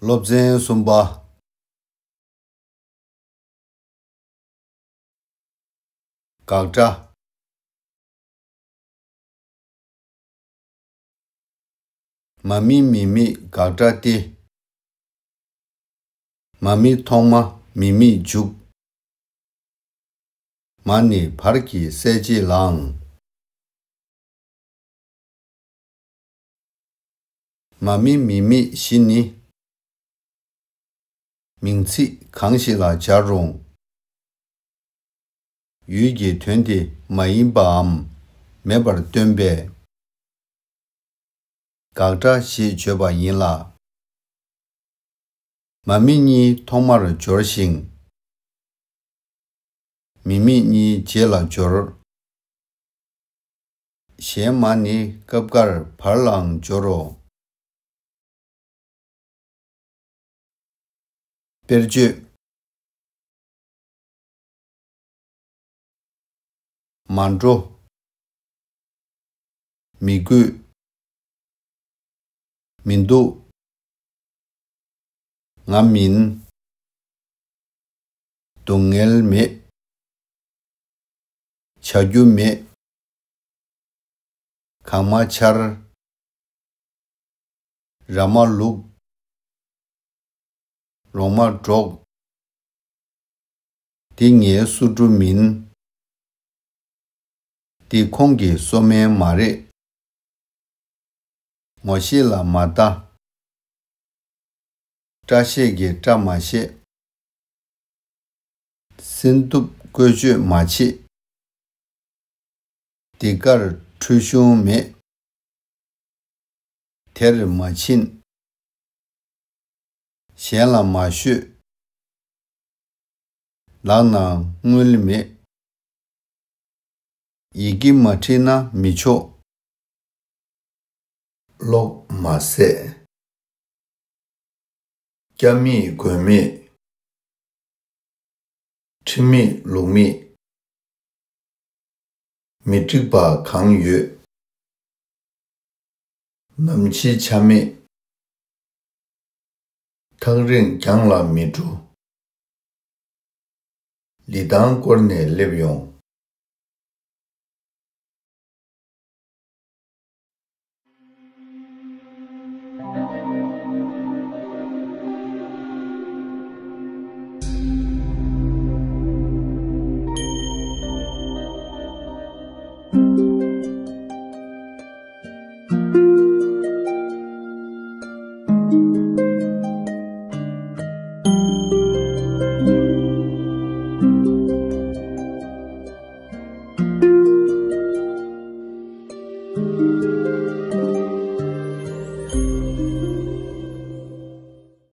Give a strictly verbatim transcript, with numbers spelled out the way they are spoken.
སློབ་ཚན་གསུམ་པ། དགག་སྒྲ། མ་མི་མི་མེད་དགག་སྒྲ་སྟེ། མ་མི་ཐོག་མ་མི་མེད་མཇུག་མ་ནི་བར་གྱི་གསལ་བྱེད་ལའང་། མ་མི་མི་མེད་བཞི་ནི། མིང་ཚིག་གང་ཞིག་ལ་སྦྱར་རུང་། ཡུལ་གྱི་དོན་དེ་མ་ཡིན་པའམ་མེད་པར་སྟོན་པས། དགག་སྒྲ་ཞེས་བརྗོད་པ་ཡིན་ལ། མ་མི་གཉིས་ཐོག་མར་སྦྱོར་ཞིང་། མི་མེད་གཉིས་རྗེས་ལ་སྦྱོར། གཞན་མ་ནི་སྐབས་འགར་བར་ལའང་སྦྱོར་རོ། དཔེར་བརྗོད། མ་འགྲོ། མི་དགོས། མི་འདུག་ང་མིན། སྡུག་བསྔལ་མེད། བྱ་རྒྱུ་མེད། གང་མ་འཆར། ར་མ་ལུག་རོང་མ་འབྲོག་འདི་ངའི་སོ་འབྲུ་མིན། འདི་ཁོང་གི་སོ་སྨན་མ་རེད། ངོ་ཤེས་ལ་མ་ལྟ། སྐྲ་ཤད་ཀྱི་སྐྲ་མ་བཤད། སེམས་སྡུག་བཀོལ་སྤྱོད་མ་བྱེད། འདི་གར་ཁྲུས་གཞོང་མེད། དེར་མ་ཕྱིན། གཞན་ལ་མ་ཤོད། ལག་ན་དངུལ་མེད། ཡི་གེ་མ་བྲིས་ན་མི་ཆོག་གློག་མ་བསད། སྐྱ་མེད་གོས་མེད། ཁྲིམས་མེད་ལུགས་མེད། མི་འགྲིག་པ་གང་ཡོད། ནམ་འཆི་ཆ་མེད། ཐག་རིང་རྒྱང་ལ་མི་འགྲོ། ལི་ཐང་བསྐོར་ནས་སླེབས་ཡོང་།